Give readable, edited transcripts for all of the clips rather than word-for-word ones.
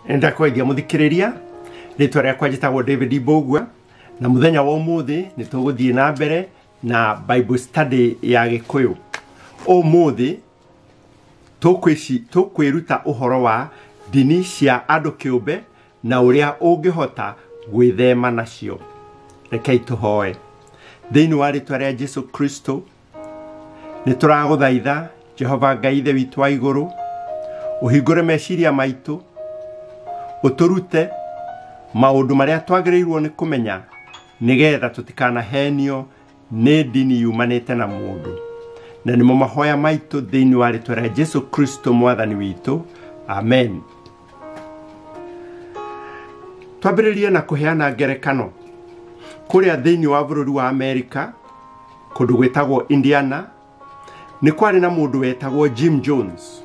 Ndakwendia muthikiriria ritwa riakwa njitagwo David Mbugua na muthenya wa umuthi ni tuguthie na mbere na Bible study ya Gikuyu. Umuthi tukwiruta uhoro wa ndini cia andu kiumbe na uria ungihota gwithema nacio. Rekei tuhoe. Thiini wa ritwa ria Jesu Kristo ni turaguthaitha Jehova Ngai ithe witu wa iguru uhingure meciria maitu uturute maundu maria twagiriirwo ni kumenya nigetha tutikanahenio ni ndini yumanite na mundu. Na nimo mahoya maitu thiini wa ritwa ria Jesu Kristo mwathani witu. Amen. Twambiririe na kuheana ngerekano kuria thiini wa bururi wa Amerika kundu gwitagwo Indiana ni kwari na mundu wetagwo Jim Jones.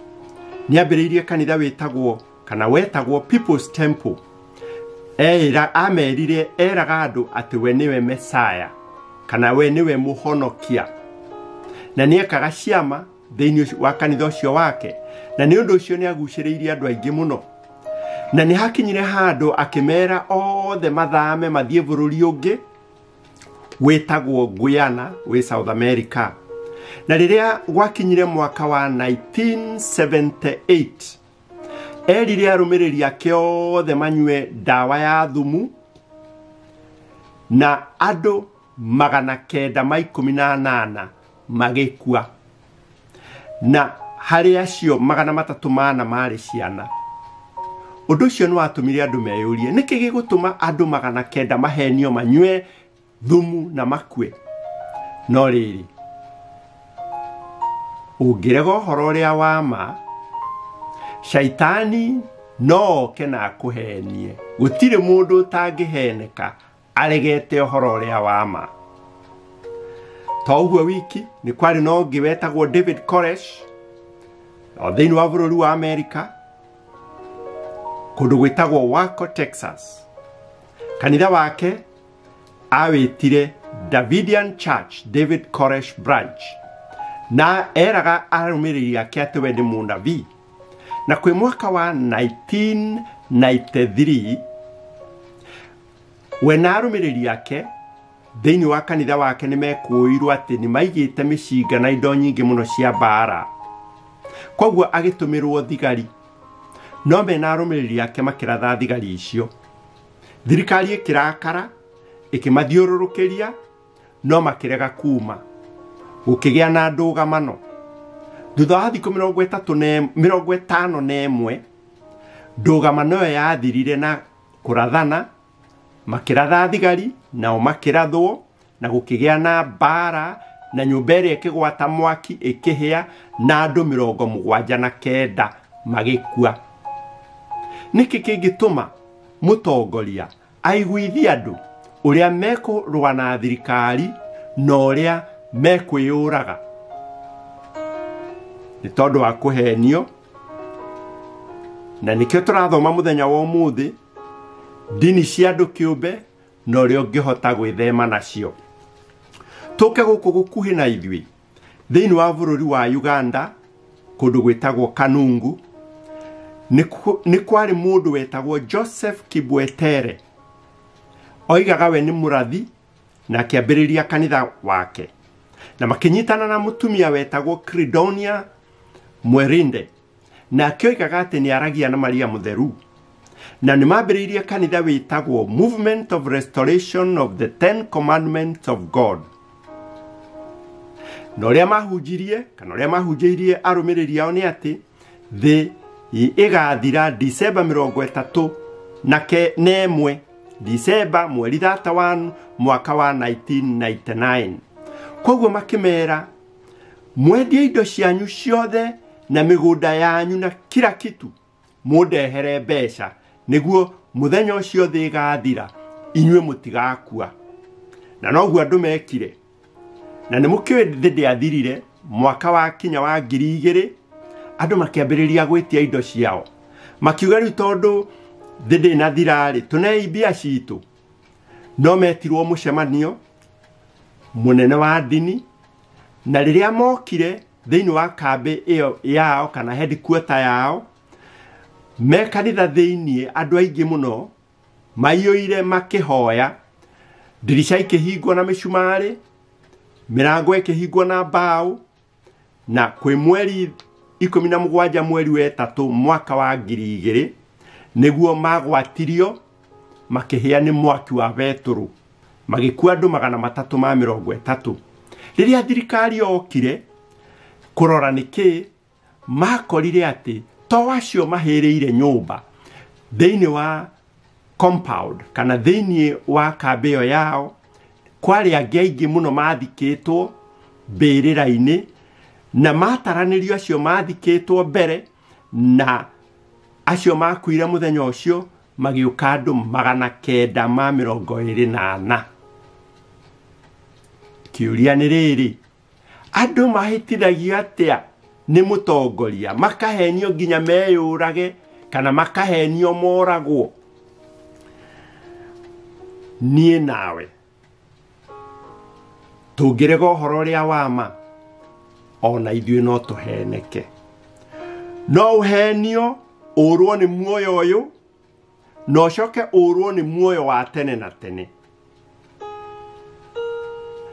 Niambiriirie kanitha witagwo kana wetagwo People's Temple. Era amerire eraga andu ati we niwe Mesaya kana we niwe muhonokia, na niekaga ciama thiini wa kanitha ucio wake, na ni undu ucio ni aguciriirie andu aingi muno. Na ni hakinyire handu akimera othe mathame mathie bururi ungi witagwo Guyana wi South America. Na riria gwakinyire mwaka wa 1978 erire arumiriri ake othe manyue ndawa ya thumu, na andu 918 magikua, na hari acio 304 mari ciana. Undu ucio ni watumire andu meyurie niki gigutuma andu 900 mahenio manyue thumu na makue. No riri, ungirega uhoro uria wa ma, shaitani no oke na akuhenie. Gutiri mundu utangiheneka aregete uhoro uria wa ma. To uguo wiki ni kwari na ungi wetagwo David Koresh o thiini wa bururi wa Amerika kundu gwitagwo Waco, Texas. Kanitha wake awitire Davidian Church, David Koresh Branch, na eraga arumiriri ake ati we ni munabii. Na kwi mwaka wa 1993 we na arumiriri ake thiini wa kanitha wake ni mekuirwo ati ni maigite micinga na indo nyingi muno cia mbara, koguo agitumirwo thigari. No mena arumiriri ake makiratha thigari icio. Thirikari ikirakara ikimathiururukiria, no makirega kuma. Gukigia na ndugamano. Thutha wa thiku 51 ndugamano ĩyo yathirire na kurathana. Makiratha thigari nao makirathwo, na gukigĩa na mbara, na nyũmba ĩrĩa ĩkĩgwata mwaki ĩkĩhĩa, na andũ 79 magĩkua. Nĩkĩ kĩngĩtũma mũtongoria aiguithie andũ ũrĩa mekũrũa na thirikari na ũrĩa mekwĩyũraga? Nĩ tondũ wa kũhenio. Na nĩkĩo tũrathoma mũthenya wa ũmũthĩ ndini cia andũ kĩũmbe na ũrĩa ũngĩhota gwĩthema nacio. Tũke gũkũ gũkuhĩ na ithuĩ thĩinĩ wa bũrũri wa Uganda kũndũ gwĩtagwo Kanungu nĩ kwarĩ mũndũ wetagwo Joseph Kibwetere. Oigaga we nĩ mũrathi na akĩambĩrĩria kanitha wake, na makĩnyitana na mũtumia wetagwo Credonia Mwerinde, na akĩoigaga atĩ nĩ aragia na Maria Mũtheru. Na nĩ mambĩrĩirie kanitha wĩtagwo Movement of Restoration of the Ten Commandments of God. Na ũrĩa mahunjirie kana ũrĩa mahunjĩirie arũmĩrĩri ao nĩ atĩ thĩ ĩgathira December 31, December mweri 31 mwaka wa 1999. Koguo makĩmera mwendie indo cianyu ciothe na mĩgũnda yanyu na kila kitu mundehere mbeca nĩguo mũthenya ũcio thĩ ĩgathira inyuĩ mũtigakua. Na noguo andũ mekire. Na nĩ mũkĩũĩ thĩ ndĩathirire mwaka wa kinya wa 2000 andũ makĩambĩrĩria gwĩtia indo ciao, makiuga rĩu tondũ thĩ ndĩnathira rĩ tũnei mbia citũ. No metirwo mũcemanio mũnene wa ndini, na rĩrĩa mokire thĩinĩ wa kambĩ ĩyo yao kana headquarter yao Me kanitha thĩiniĩ andũ aingĩ mũno maiyũire makĩhoya, ndirica ikĩhingwo na mĩcumarĩ, mĩrango ĩkĩhingwo na mbaũ, na kwĩ mweri 17 mweri wa 3 mwaka wa 2000 nĩguo magwatirio makĩhĩa nĩ mwaki wa betũrũ, magĩkua andũ 330. Rĩrĩa thirikari yokire kũrora nĩkĩ, makorire atĩ to acio mahĩrĩire nyũmba thĩinĩ wa compound kana thĩinĩ wa kambĩ ĩyo yao, kwarĩ angĩ aingĩ mũno mathikĩtwo mbĩrĩra-inĩ, na mataranĩrio acio mathikĩtwo mbere na acio makuire mũthenya ũcio magĩũka andũ 924. Kĩũria nĩ rĩrĩ, andũ mahĩtithagio atĩa nĩ mũtongoria, makahenio nginya meyũrage kana makahenio moragwo? Niĩ nawe tũngĩrega ũhoro ũrĩa wa ma, ona ithuĩ no tũheneke. No ũhenio ũrwo nĩ muoyo ũyũ, na ũcoke ũrwo nĩ muoyo wa tene na tene.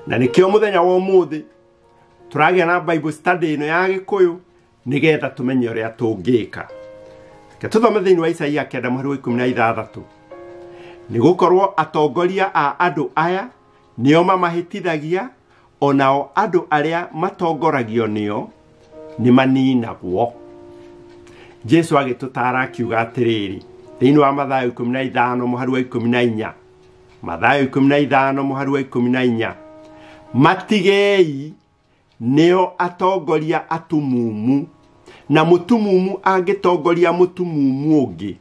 Na nĩkĩo mũthenya wa ũmũthĩ tũragĩa na Bible study ĩno ya Gĩkũyũ nĩgetha tũmenye ũrĩa tũngĩka. Reke tũthome thĩinĩ wa Isaia 9 mũhari wa 16. Nĩgũkorwo atongoria a andũ aya nĩo mamahĩtithagia, onao andũ arĩa matongoragio nĩo nĩmaninagwo. Jesu agĩtũtaara akiuga atĩrĩrĩ thĩinĩ wa Mathayo 15 mũhari wa 14, Mathayo 15 mũhari wa 14, matigei nĩo atongoria atumumu, na mũtumumu angĩtongoria mũtumumu ũngĩ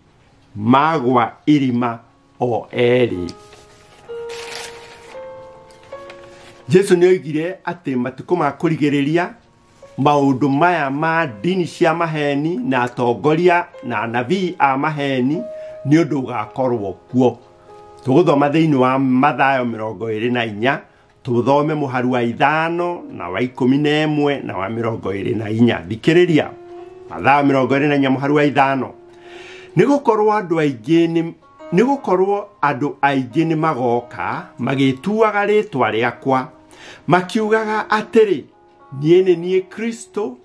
magwa irima o erĩ. Jesu nĩoigire atĩ matukũ ma kũrigĩrĩria maũndũ maya ma ndini cia maheni na atongoria na anabii a maheni nĩ ũndũ ũgakorwo kuo. Tũgũthoma thĩinĩ wa Mathayo 24, tũthome mũhari wa 5 na wa 11 na wa 24. Thikĩrĩria, Mathayo 24 mũhari wa 5. Nĩgũkorwo andũ aingĩ nĩ magoka magĩtuaga rĩtwa rĩakwa, makiugaga atĩrĩ, niĩ nĩ niĩ Kristo,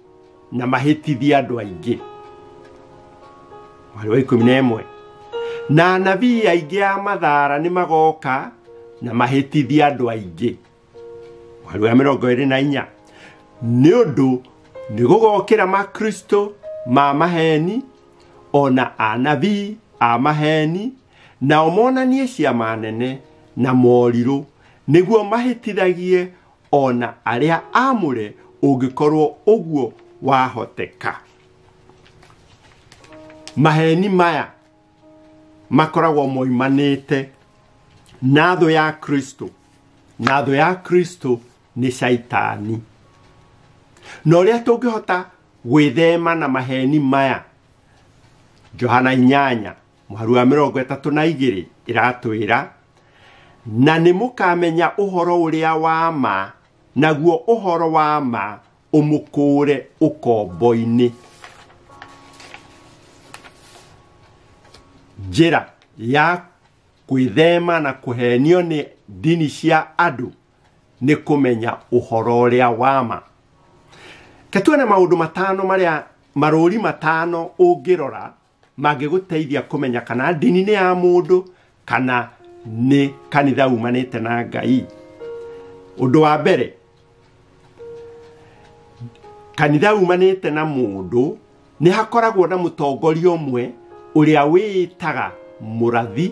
na mahĩtithie andũ aingĩ. Mũhari wa 11. Na anabii aingĩ a mathara nĩ magoka na mahĩtithie andũ aingĩ. Mũhari wa 24. Nĩ ũndũ nĩ gũgokĩra makristo ma maheni ona anabii a maheni, nao monanie ciama nene na morirũ, nĩguo mahĩtithagie ona arĩa amũre, ũngĩkorwo ũguo wahoteka. Maheni maya makoragwo moimanĩte na thũ ya Kristo, na thũ ya Kristo nĩ Shaitani. Na ũrĩa tũngĩhota gwĩthema na maheni maya, Johana 8 mũhari wa 32 ĩratwĩra, na nĩ mũkamenya ũhoro ũrĩa wa ma, naguo ũhoro wa ma ũmũkũũre ũkombo-inĩ. Njĩra ya gwĩthema na kũhenio nĩ ndini cia andũ nĩ kũmenya ũhoro ũrĩa wa ma. Reke tuone maũndũ matano marĩa marũri matano ũngĩrora mangĩgũteithia kũmenya kana ndini nĩ ya mũndũ kana nĩ kanitha umanĩte na Ngai. Ũndũ wa mbere, kanitha umanĩte na mũndũ nĩ hakoragwo na mũtongoria ũmwe ũrĩa wĩĩtaga mũrathi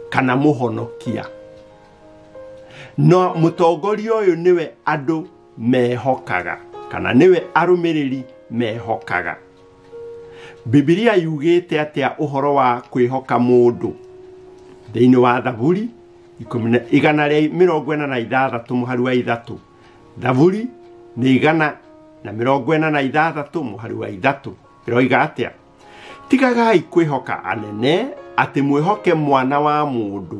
kana mũhonokia. No mũtongoria ũyũ nĩwe andũ mehokaga kana nĩwe arũmĩrĩri mehokaga. Bibilia yugĩte atĩa ũhoro wa kwĩhoka mũndũ? Thĩinĩ wa Thaburi 146 mũhari wa 3. Thaburi nĩ 146 mũhari wa 3 ĩroiga atĩa? Tigagai kwĩhoka anene, atĩ mwĩhoke mwana wa mũndũ,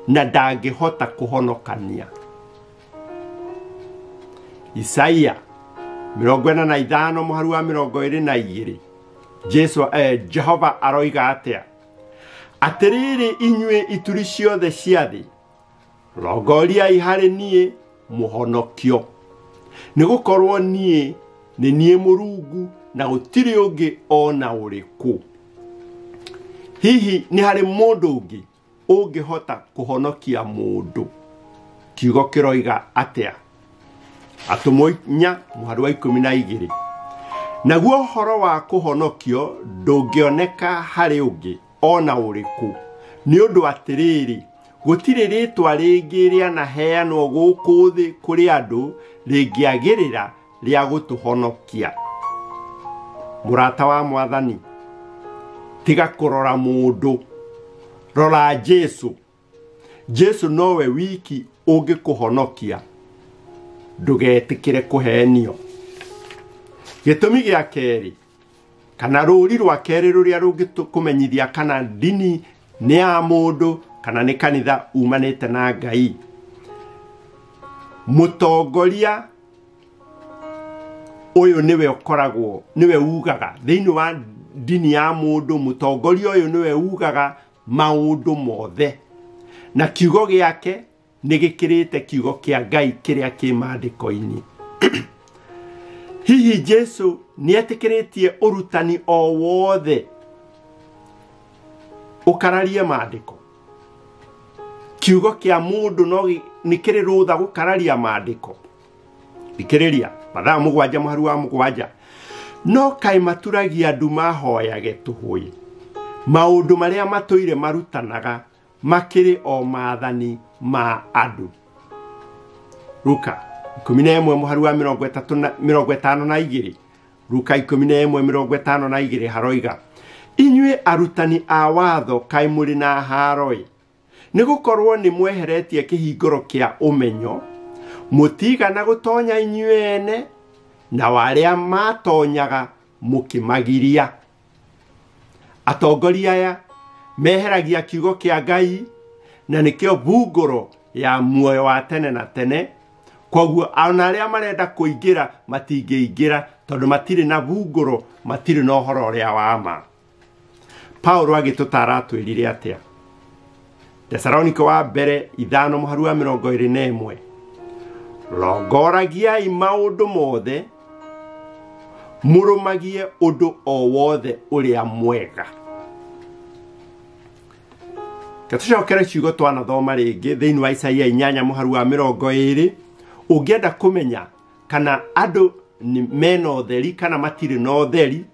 na ndangĩhota kũhonokania. Isaia 45 mũhari wa 22 Jesu Jehova aroiga atĩa? Atĩrĩrĩ inyuĩ ituri ciothe cia thĩ, rongoriai harĩ niĩ mũhonokio, nĩgũkorwo niĩ nĩ niĩ Mũrungu na gũtirĩ ũngĩ ona ũrĩkũ. Hihi nĩ harĩ mũndũ ũngĩ ũngĩhota kũhonokia mũndũ? Kiugo kĩroiga atĩa? Atũmwo 4 mũhari wa 12. Naguo ũhoro wa kũhonokio ndũngĩoneka harĩ ũngĩ ona ũrĩkũ, nĩ ũndũ atĩrĩrĩ, gũtirĩ rĩtwa rĩngĩ rĩanaheanwo gũkũ thĩ kũrĩ andũ rĩngĩagĩrĩra rĩa gũtũhonokia. Mũrata wa Mwathani, tiga kũrora mũndũ, rora Jesu. Jesu nowe wiki ũngĩkũhonokia, ndũgetĩkĩre kũhenio. Gĩtũmi gĩa kerĩ kana rũri rwa kerĩ rũrĩa rũngĩkũmenyithia kana ndini nĩ ya mũndũ kana nĩ kanitha umanĩte na Ngai, mũtongoria ũyũ nĩwe ũkoragwo, nĩwe ugaga thĩinĩ wa ndini ya mũndũ. Mũtongoria ũyũ nĩwe ugaga maũndũ mothe, na kiugo gĩake nĩ gĩkĩrĩte kiugo kĩa Ngai kĩrĩa kĩ maandĩko-inĩ. Hihi Jesu nĩetĩkĩrĩtie ũrutani o wothe ũkararie maandĩko? Kiugo kĩa mũndũ no nĩ kĩrĩ rũtha gũkararia maandĩko? Thikĩrĩria Mathayo 7 mũhari wa 7. No kaĩ maturagia andũ mahoyage tũhũĩ, maũndũ marĩa matũire marutanaga makĩrĩ o maathani ma andũ. Luka 11 mũhari wa 32. Luka 11:52 haroiga, inyuĩ arutani a watho kaĩ mũrĩ na haroĩ, nĩgũkorwo nĩ mweheretie kĩhingũro kĩa ũmenyo, mũtigana gũtonya inyuĩ ene, na arĩa matonyaga mũkĩmagiria. Atongoria aya meheragia kiugo kĩa Ngai na nĩkĩo mbungũro ya muoyo wa tene na tene. Koguo ona arĩa marenda kũingĩra matingĩingĩra tondũ matirĩ na mbungũro, matirĩ na ũhoro ũrĩa wa ma. Paulo agĩtũtara atwĩrire atĩa? Tesalonike wa mbere 5 mũhari wa 21. Rongoragiai maũndũ mothe, mũrũmagie ũndũ o wothe ũrĩa mwega. Tũcokere ciugo twanathoma rĩngĩ thĩinĩ wa Isaia 8 mũhari wa 20. Ũngĩenda kũmenya kana andũ mena ũtheri kana matirĩ na ũtheri,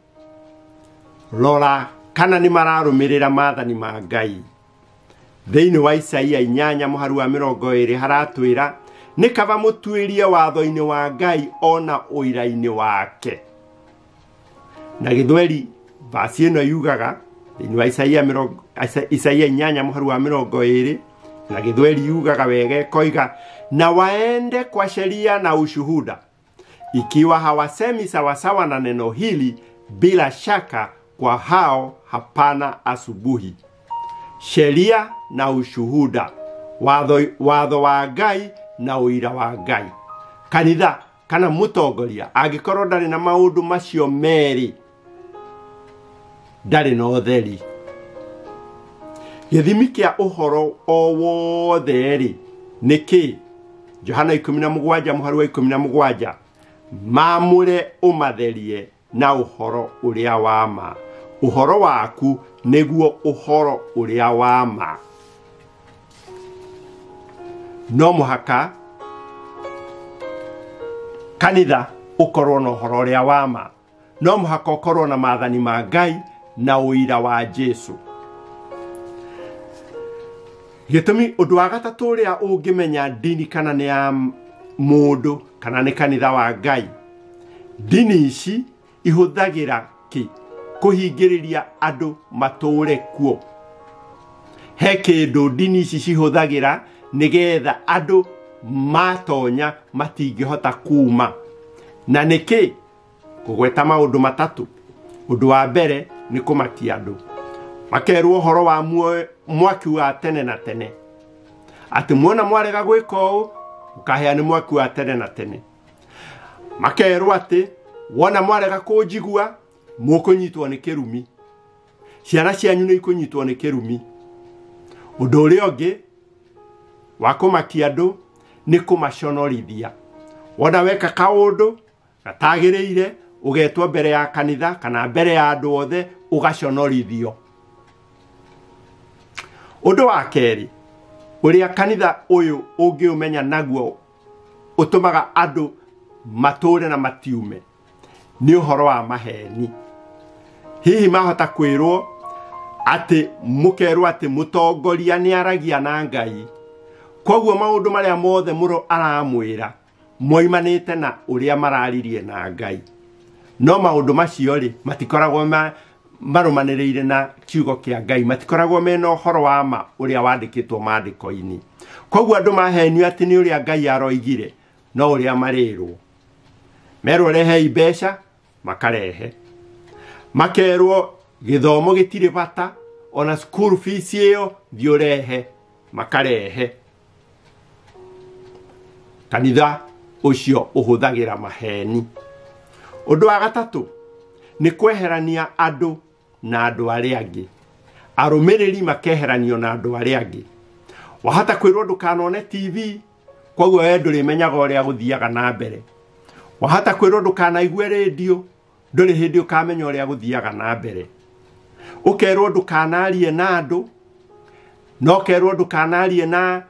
rora kana nĩ mararũmĩrĩra maathani ma Ngai. Thĩinĩ wa Isaia 8 mũhari wa 20 haratwĩra, nĩ kaba mũtuĩrie watho-inĩ wa Ngai ona ũira-inĩ wake. Na gĩthweri vasi ĩno yugaga thĩinĩ wa Isaia 8 mũhari wa 20, na gĩthweri yugaga wega ĩkoiga, na waende kwa sheria na ushuhuda, ikiwa hawasemi sawasawa na neno hili, bila shaka kwa hao hapana asubuhi. Sheria na ushuhuda, watho wa Ngai na ũira wa Ngai. Kanitha kana mũtongoria angĩkorwo ndarĩ na maũndũ macio merĩ, ndarĩ na ũtheri. Gĩthimi kĩa ũhoro o wothe rĩ nĩ kĩ? Johana 17 mũhari wa 17. Maamũre ũmatherie na ũhoro ũrĩa wa ma, ũhoro waku nĩguo ũhoro ũrĩa wa ma. No mũhaka kanitha ũkorwo na ũhoro ũrĩa wa ma, no mũhaka ũkorwo na maathani ma Ngai na ũira wa Jesu. Gĩtũmi ũndũ wa gatatũ ũrĩa ũngĩmenya ndini kana nĩ ya mũndũ kana nĩ kanitha wa Ngai, ndini ici ihũthagĩra kĩ kũhingĩrĩria andũ matũũre kuo. He kĩndũ ndini ici cihũthagĩra nĩgetha andũ matonya matingĩhota kuma. Na nĩkĩ? Kũgweta maũndũ matatũ. Ũndũ wa mbere nĩ kũmakia andũ, makerwo ũhoro wa mwaki wa tene na tene, atĩ muona mwarega gwĩka ũũ ũkahĩa nĩ mwaki wa tene na tene. Makerwo atĩ wona mwarega kũnjigua Mũkũnyitwo nĩ kĩrumi, ciana cianyu nĩ ikũnyitwo nĩ kĩrumi. Ũndũ ũrĩa ũngĩ wa kũmakia andũ nĩ kũmaconorithia. Wona weka kaũndũ gatagĩrĩire, ũgetwo mbere ya kanitha kana mbere ya andũ othe, ũgaconorithio. Ũndũ wa kerĩ ũrĩa kanitha ũyũ ũngĩũmenya naguo ũtũmaga andũ matũre na matiume nĩ ũhoro wa maheni. Hihi mahota kwĩrwo atĩ mũkerwo atĩ mũtongoria nĩ aragia na Ngai, koguo maũndũ marĩa mothe mũro aramwĩra moimanĩte na ũrĩa mararirie na Ngai. No maũndũ macio rĩ matikoragwo marũmanĩrĩire na kiugo kĩa Ngai, matikoragwo mena ũhoro wa ma ũrĩa wandĩkĩtwo maandĩko-inĩ. Koguo andũ mahenio atĩ nĩ ũrĩa Ngai aroigire no ũrĩa marĩrwo. Merwo rehei mbeca, makarehe. Makerwo gĩthomo gĩtirĩ bata, ona school fees ĩyo thiĩ ũrehe, makarehe. Kanitha ũcio ũhũthagĩra maheni. Ũndũ wa gatatũ nĩ kweherania andũ na andũ arĩa angĩ. Arũmĩrĩri makeheranio na andũ arĩa angĩ. Wahota kwĩrwo ndũkanone TV, koguo we ndũrĩmenyaga ũrĩa gũthiaga na mbere. Wahota kwĩrwo ndũkanaigue rĩndiũ, ndũrĩ hĩndĩ ũkamenya ũrĩa gũthiaga na mbere. Ũkerwo ndũkanarie na andũ, na ũkerwo ndũkanarie na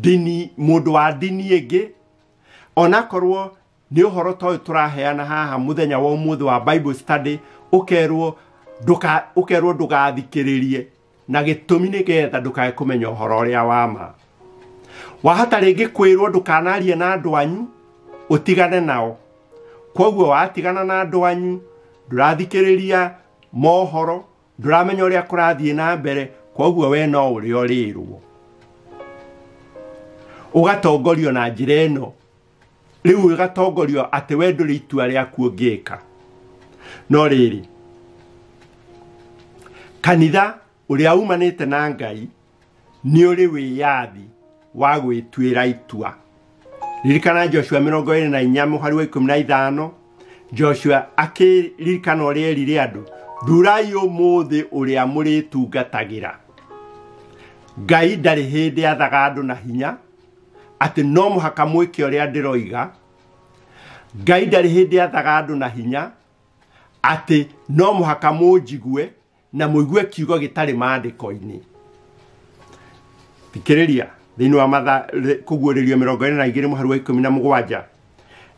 dini, mũndũ wa dini ĩngĩ. Onakorwo nĩ ũhoro ta ũyũ tũraheana haha mũthenya wa ũmũthĩ wa Bible study, ũkerwo ndũgathikĩrĩrie na gĩtũmi nĩgetha ndũkae kũmenya ũhoro ũrĩa wa ma. Wahota rĩngĩ kwĩrwo ndũkanarie na andũ anyu, ũtigane nao. Koguo watigana na andũ anyu, ndũrathikĩrĩria mohoro, ndũramenya ũrĩa kũrathiĩ na mbere, koguo we no ũrĩa ũrĩrwo. Ũgatongorio na njĩra ĩno. Rĩu ũgatongorio atĩ we ndũrĩ itua rĩaku ũngĩka. No rĩrĩ, kanitha ũrĩa umanĩte na Ngai nĩ ũrĩ wĩyathi wa gwĩtuĩra itua. Ririkana Joshua 24 mũhari wa 15. Joshua akĩririkana ũrĩa erire andũ, thurai ũmũthĩ ũrĩa mũrĩtungatagĩra. Ngai ndarĩ hĩndĩ athaga andũ na hinya atĩ no mũhaka mwĩke ũrĩa ndĩroiga. Ngai ndarĩ hĩndĩ athaga andũ na hinya atĩ no mũhaka mũnjigue na mũigue kiugo gĩtarĩ maandĩko-inĩ. Thikĩrĩria thĩinĩ wa Matha kũguũrĩrio 22 mũhari wa 17.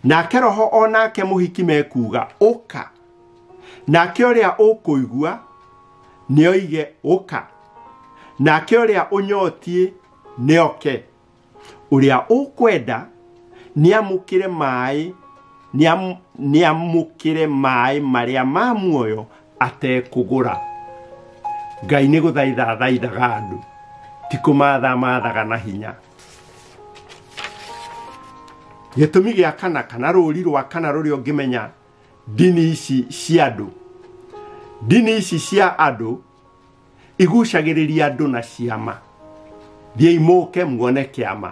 Nake roho onake mũhiki mekuuga ũka, nake ũrĩa ũkũigua nĩoige ũka, nake ũrĩa ũnyotiĩ nĩoke, ũrĩa ũkwenda nĩamũkĩre maĩ, nĩamũkĩre maĩ marĩa ma muoyo atekũgũra. Ngai nĩ gũthaitha athaithaga andũ, ti kũmatha mathaga na hinya. Gĩtũmi gĩa kana, kana rũri rwa kana rũrĩa ũngĩmenya ndini ici cia andũ. Ndini ici cia andũ igucagĩrĩria andũ na ciama. Thiĩi mũke muone kĩama.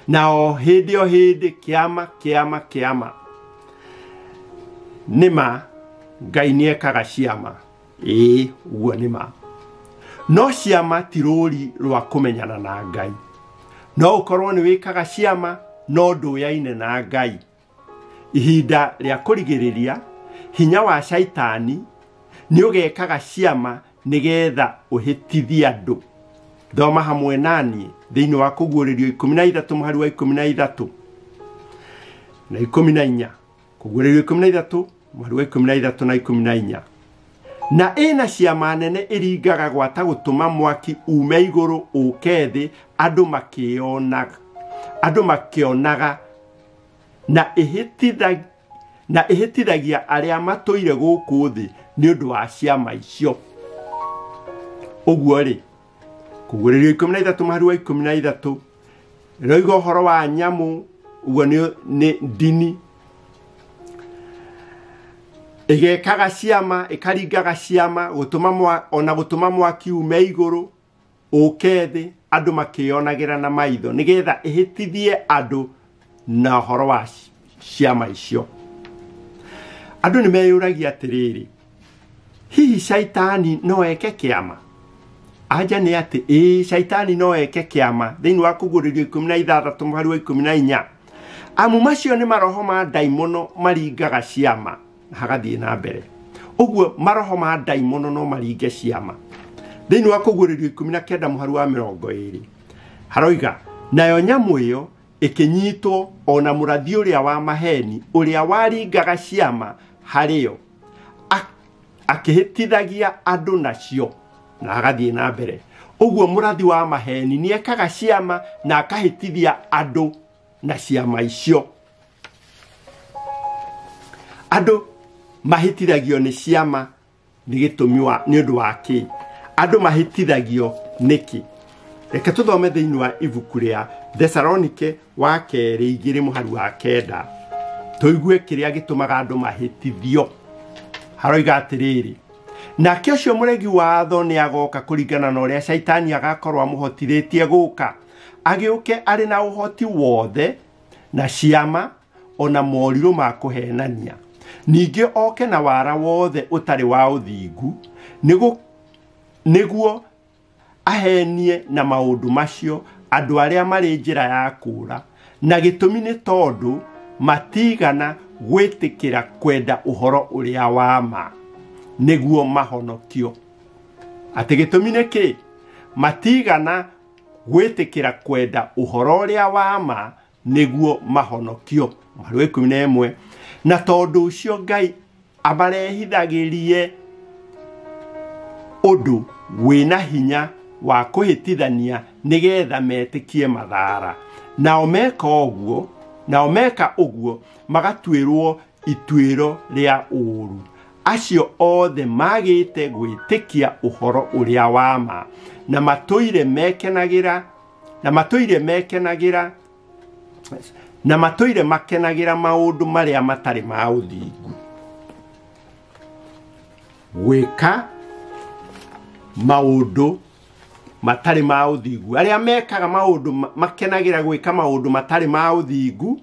Na o hĩndĩ o hĩndĩ kĩama, kĩama, kĩama. Nĩ ma Ngai nĩekaga ciama. Ĩĩ, ũguo nĩ ma. No ciama ti rũri rwa kũmenyana na Ngai. No ũkorwo nĩ wĩkaga ciama no ndũyaine na Ngai. Ihinda rĩa kũrigĩrĩria, hinya wa caitani nĩ ũgekaga ciama nĩgetha ũhĩtithie andũ. Thoma hamwe naniĩ thĩinĩ wa kũguũrĩrio 13 mũhari wa 13 na 14. Kũguũrĩrio 13 mũhari wa 13 na 14. Na ĩna ciama nene ĩringaga gwata gũtũma mwaki ume igũrũ ũke thĩ, andũ makĩonaga, na ĩhĩtithagia arĩa matũire gũkũ thĩ nĩ ũndũ wa ciama icio. Ũguo rĩ, kũguũrĩrio 13 mũhari wa 13 ĩroiga ũhoro wa nyamũ, ũguo nĩ ndini ĩgekaga ciama, ĩkaringaga ciama, ona gũtũma mwaki ume igũrũ ũke thĩ, andũ makĩonagĩra na maitho nĩgetha ĩhĩtithie andũ na ũhoro wa ciama icio. Andũ nĩ meyũragia atĩrĩrĩ, Hihi shaitani no eke kĩama? Anja nĩ atĩ ĩĩ, shaitani no eke kĩama thĩinĩ wa Kũguũrĩrio 16 mũhari wa 14. Amu macio nĩ maroho ma ndaimono maringaga ciama. Hagathiĩ na mbere ũguo, maroho ma ndaimono no maringe ciama. Thĩinĩ wa Kũguũrĩrio 19 mũhari wa 20 haroiga, nayo nyamũ ĩyo ĩkĩnyitwo ona mũrathi ũrĩa wa maheni ũrĩa waringaga ciama harĩyo, akĩhĩtithagia andũ nacio. Na agathiĩ na mbere ũguo, mũrathi wa maheni nĩ ekaga ciama na akahĩtithia andũ na ciama icio. Andũ mahĩtithagio nĩ ciama nĩ gĩtũmi wa nĩ ũndũ wa kĩ? Andũ mahĩtithagio nĩkĩ? Reke tũthome thĩinĩ wa ibuku rĩa Thesalonike wa kerĩ 2 mũhari wa 9, tũigue kĩrĩa gĩtũmaga andũ mahĩtithio. Haroiga atĩrĩrĩ, nake ũcio mũregi watho nĩ agoka kũringana na ũrĩa shaitani agakorwo amũhotithĩtie gũka, agĩũke arĩ na ũhoti wothe na ciama ona morirũ ma kũhenania, ningĩ oke na wara wothe ũtarĩ wa ũthingu, nĩguo ahenie na maũndũ macio andũ arĩa marĩ njĩra ya kũũra, na gĩtũmi nĩ tondũ matigana gwĩtĩkĩra kwenda ũhoro ũrĩa wa ma nĩguo mahonokio. Atĩ gĩtũmi nĩ kĩ? Matigana gwĩtĩkĩra kwenda ũhoro ũrĩa wa ma nĩguo mahonokio. Mũhari wa 11, na tondũ ũcio Ngai amarehithagĩrie ũndũ wĩna hinya wa kũhĩtithania nĩgetha metĩkie mathara, nao meka ũguo, nao meka ũguo magatuĩrwo ituĩro rĩa ũũru. Acio othe magĩte gwĩtĩkia ũhoro ũrĩa wa ma, na matũire mekenagĩra, na matũire mekenagĩra, na matũire makenagĩra maũndũ marĩa matarĩ ma ũthingu. Gwĩka maũndũ matarĩ ma ũthingu, arĩa mekaga maũndũ makenagĩra gwĩka maũndũ matarĩ ma ũthingu,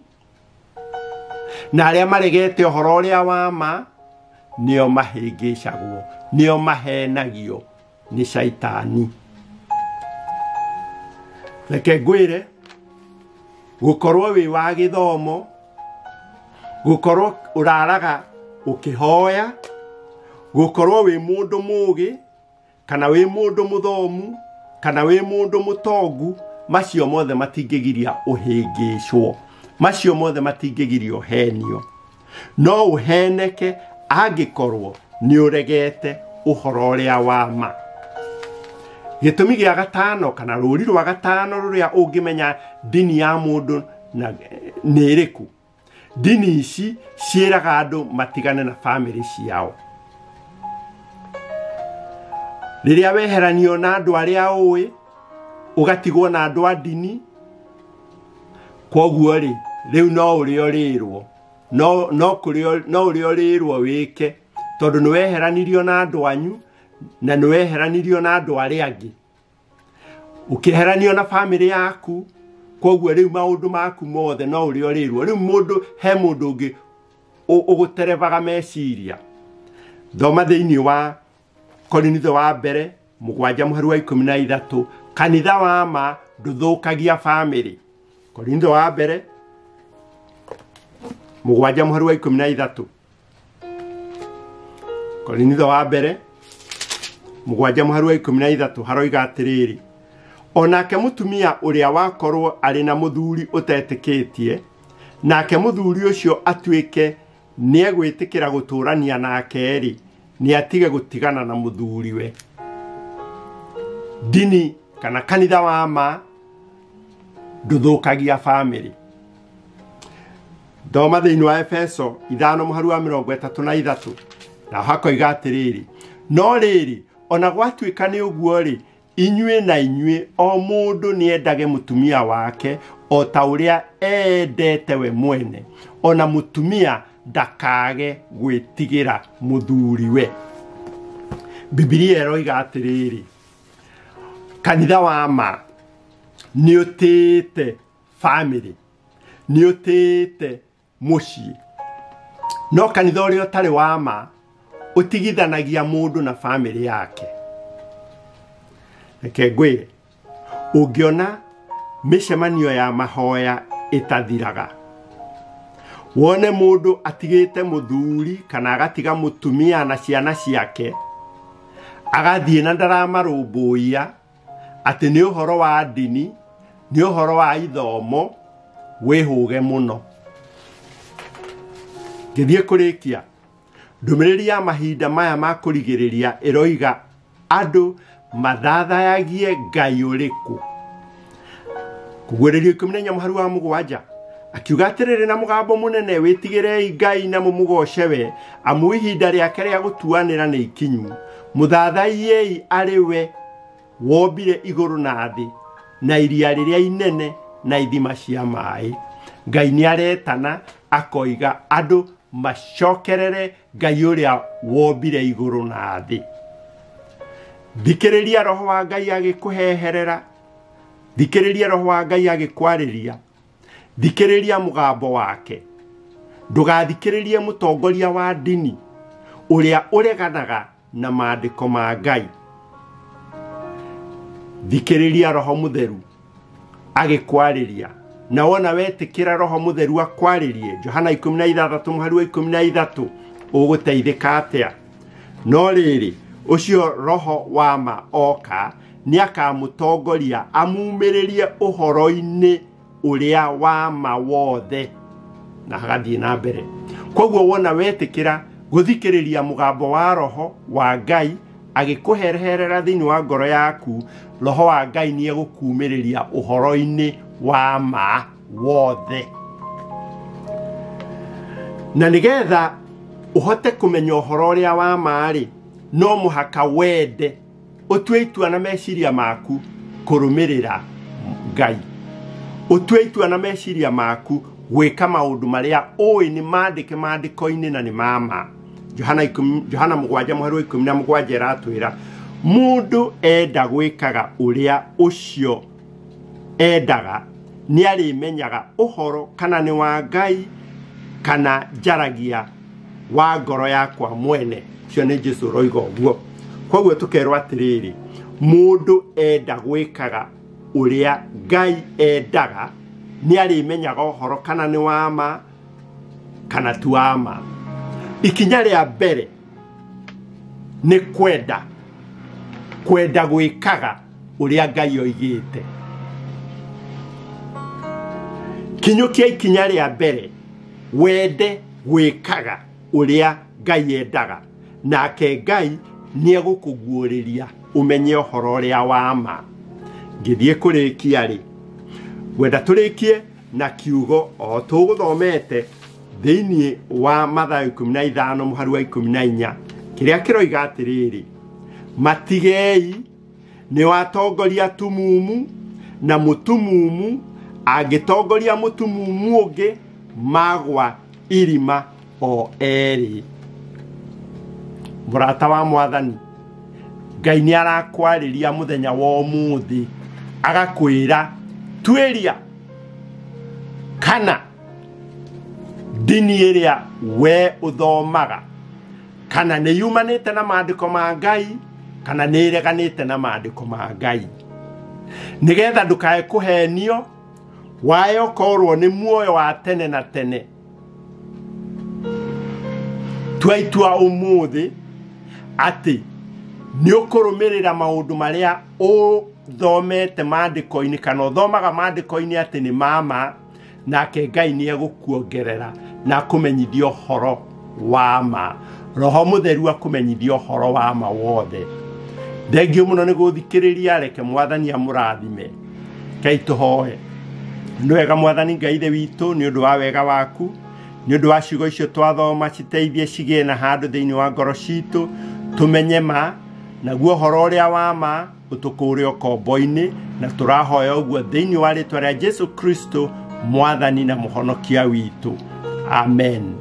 na arĩa maregete ũhoro ũrĩa wa ma nĩo mahĩngĩcagwo, nĩo mahenagio nĩ shaitani. Reke ngwĩre, gũkorwo wĩ wa gĩthomo, gũkorwo ũraraga ũkĩhoya, gũkorwo wĩ mũndũ mũũgĩ kana wĩ mũndũ mũthomu kana wĩ mũndũ mũtongu, macio mothe matingĩgiria ũhĩngĩcwo, macio mothe matingĩgiria ũhenio. No ũheneke angĩkorwo nĩ ũregete ũhoro ũrĩa wa ma. Gĩtũmi gĩa gatano kana rũri rwa gatano rũrĩa ũngĩmenya ndini ya mũndũ na nĩ ĩrĩkũ. Ndini ici ciĩraga andũ matigane na bamĩrĩ ciao. Rĩrĩa weheranio na andũ arĩa ũĩ, ũgatigwo na andũ a ndini, kwoguo rĩ, rĩu no ũrĩa ũrĩrwo, no ũrĩa ũrĩrwo wĩke, tondũ nĩ weheranirio na andũ anyu na nĩ weheranirio na andũ arĩa angĩ. Ũkĩheranio na bamĩrĩ yaku, kwoguo rĩu maũndũ maku mothe no ũrĩa ũrĩrwo. Rĩu mũndũ he mũndũ ũngĩ ũgũterebaga meciria. Thoma thĩinĩ wa Korinitho wa mbere 7 mũhari wa 13, kanitha wa ma ndũthũkagia bamĩrĩ. Korinitho wa mbere 7 mũhari wa 13. Korinitho wa mbere 7 mũhari wa 13 haroiga atĩrĩrĩ, onake mũtumia ũrĩa wakorwo arĩ na mũthuri ũtetĩkĩtie, nake mũthuri ũcio atuĩke nĩegwĩtĩkĩra gũtũrania nake rĩ, nĩ atige gũtigana na mũthuriwe. Ndini kana kanitha wa ma ndũthũkagia bamĩrĩ. Thoma thĩinĩ wa Efeso 5 mũhari wa 33, na hakoiga atĩrĩrĩ, no rĩrĩ, ona gwatuĩka nĩ ũguo rĩ, inyuĩ na inyuĩ o mũndũ nĩendage mũtumia wake o ta ũrĩa eendete we mwene, ona mũtumia ndakage gwĩtigĩra mũthuriwe. Bibilia ĩroiga atĩrĩrĩ, kanitha wa ma nĩ ũtĩĩte bamĩrĩ, nĩ ũtĩĩte mũciĩ. No kanitha ũrĩa ũtarĩ wa ma Ũtigithanagia mũndũ na famĩlĩ yake. Reke ngwĩre, ũngĩona mĩcemanio ya mahoya ĩtathiraga, wone mũndũ atigĩte mũthuri kana agatiga mũtumia na ciana ciake, agathiĩ na ndaramarũmbũiya atĩ nĩ ũhoro wa ndini, nĩ ũhoro wa ithomo, wĩhũge mũno. Ngĩthiĩ kũrĩkia, ndũmĩrĩri ya mahinda maya ma kũrigĩrĩria ĩroiga andũ mathathayagie Ngai ũrĩkũ. Kũguũrĩrio 14 mũhari wa 7 akiuga atĩrĩrĩ na mũgambo mũnene, wĩtigĩrei Ngai na mũmũgoce we, amu ihinda rĩake rĩa gũtuanĩra nĩ ikinyu. Mũthathaiei arĩ we wombire igũrũ na thĩ na iria rĩrĩa inene na ithima cia maĩ. Ngai nĩ aretana akoiga andũ macokerere Ngai ũrĩa wombire igũrũ na thĩ. Thikĩrĩria roho wa Ngai agĩkũheherera, thikĩrĩria roho wa Ngai agĩkwarĩria, thikĩrĩria mũgambo wake. Ndũgathikĩrĩrie mũtongoria wa ndini ũrĩa ũreganaga na maandĩko ma Ngai. Thikĩrĩria roho mũtheru agĩkwarĩria, na wona wetĩkĩra roho mũtheru akwarĩrie, Johana 16 mũhari wa 13, ũgũteithĩka atĩa? No rĩrĩ, ũcio roho wa ma oka nĩakamũtongoria amumĩrĩrie ũhoro-inĩ ũrĩa wa ma wothe, na agathiĩ na mbere. Koguo wona wetĩkĩra gũthikĩrĩria mũgambo wa roho wa Ngai agĩkũhereherera thĩinĩ wa ngoro yaku, roho wa Ngai nĩegũkumĩrĩria ũhoro-inĩ wa ma wothe. Na nĩgetha ũhote kũmenya ũhoro ũrĩa wa ma-rĩ, no mũhaka wende ũtue itua na meciria maku kũrũmĩrĩra Ngai, ũtue itua na meciria maku gwĩka maũndũ marĩa ũĩ nĩ mandĩke maandĩko-inĩ na nĩ ma ma. Johana 7 mũhari wa 17 ĩratwĩra mũndũ enda gwĩkaga ũrĩa ũcio endaga nĩarĩmenyaga ũhoro kana nĩ wa Ngai kana njaragia wa ngoro yakwa mwene. Ũcio nĩ Jesũ ũroiga ũguo. Koguo tũkerwo atĩrĩrĩ, mũndũ enda gwĩkaga ũrĩa Ngai endaga nĩarĩmenyaga ũhoro kana nĩ wa ma kana ti wa ma. Ikinya rĩa mbere nĩ kwenda, kwenda gwĩkaga ũrĩa Ngai oigĩte. Kinyũkia ikinya rĩa mbere, wende gwĩkaga ũrĩa Ngai endaga, nake Ngai nĩegũkũguũrĩria ũmenye ũhoro ũrĩa wa ma. Ngĩthiĩ kũrĩkia rĩ, ngwenda tũrĩkie na kiugo o tũgũthomete thĩinĩ wa Mathayo 15 mũhari wa 14 kĩrĩa kĩroiga atĩrĩrĩ, matigei nĩ watongoria tumumu na mũtumumu angĩtongoria mũtumumu ũngĩ magwa irima o erĩ. Mũrata wa Mwathani, Ngai nĩ arakwarĩria mũthenya wa ũmũthĩ agakwĩra tuĩria kana ndini ĩrĩa we ũthomaga kana nĩ yumanĩte na maandĩko ma Ngai kana nĩ ĩreganĩte na maandĩko ma Ngai, nĩgetha ndũkae kũhenio wae ũkorwo nĩ muoyo wa tene na tene. Tua itua ũmũthĩ atĩ nĩ ũkũrũmĩrĩra maũndũ marĩa ũthomete maandĩko-inĩ kana ũthomaga maandĩko-inĩ atĩ nĩ ma ma, nake Ngai nĩegũkuongerera na akũmenyithia ũhoro wa ma. Roho mũtheru akũmenyithia ũhoro wa ma wothe. Thengio mũno nĩ gũthikĩrĩria, reke Mwathani amũrathime. Ngai tũhoe. Nĩ wega Mwathani Ngai Ithe witũ nĩ ũndũ wa wega waku, nĩ ũndũ wa ciugo icio twathoma, citeithie cigĩe na handũ thĩinĩ wa ngoro citũ, tũmenye ma, naguo ũhoro ũrĩa wa ma ũtũkũũre ũkombo-inĩ, na tũrahoya ũguo thĩinĩ wa rĩtwa rĩa Jesu Kristo Mwathani na Mũhonokia witũ. Amen.